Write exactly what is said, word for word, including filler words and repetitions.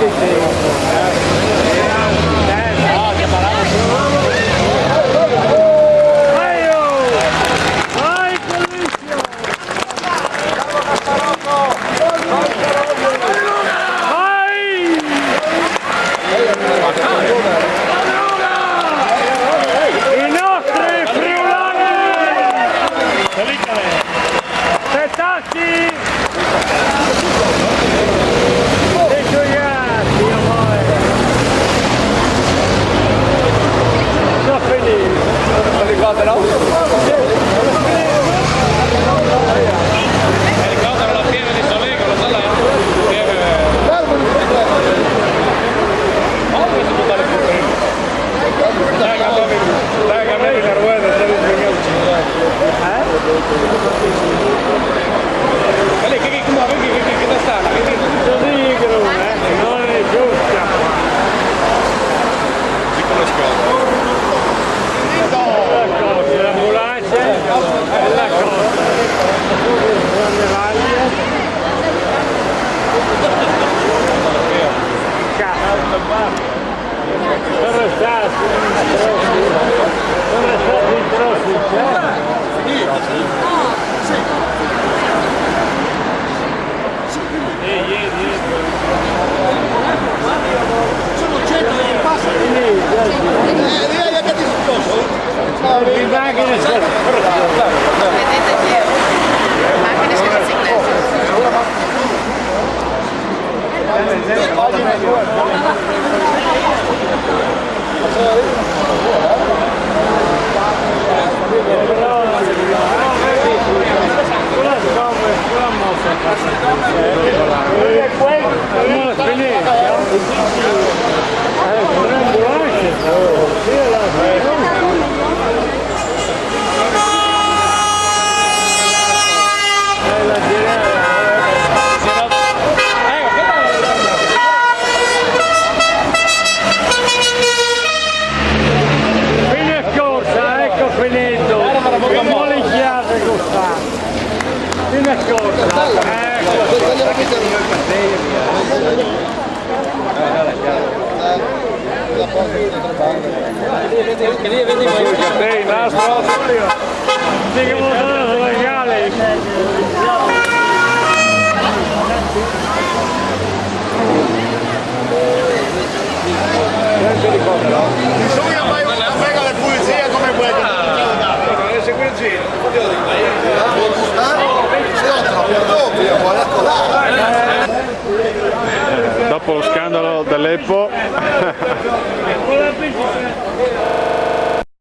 I nostri friulani! Petacchi! Dei giuiati, amore! Sono felice! Sono ricordo, no? Ricordo la pieve di Sonego, lo sa là? Pieve. Dai, che avevi, dai, che avevi la ruota, stavi svegliando. Eh? Allez, che, che, come, che, che, che, che sta? Che, che... Sono io che non è, non è giusta. Ti conosco. Ecco, l'ambulante, è la cosa. Cazzo. Sono stati, sono stati in traffico. Ieri, ieri. Sono cento e passa. Sì, sì, sì. Eh, vedi che ti successo? No, le macchine sono... Vedete che macchine sono sicurezza. Fine corsa, ecco finito. Che molicchiate questa. Fine corsa, ecco. Sì, nastro. Sì, che vuol dire, sono legale. Bisogna fare una bella le pulizia come quella. Dopo lo scandalo dell'Aleppo, eh, dopo lo scandalo dell'Aleppo, dopo lo scandalo dell'Aleppo.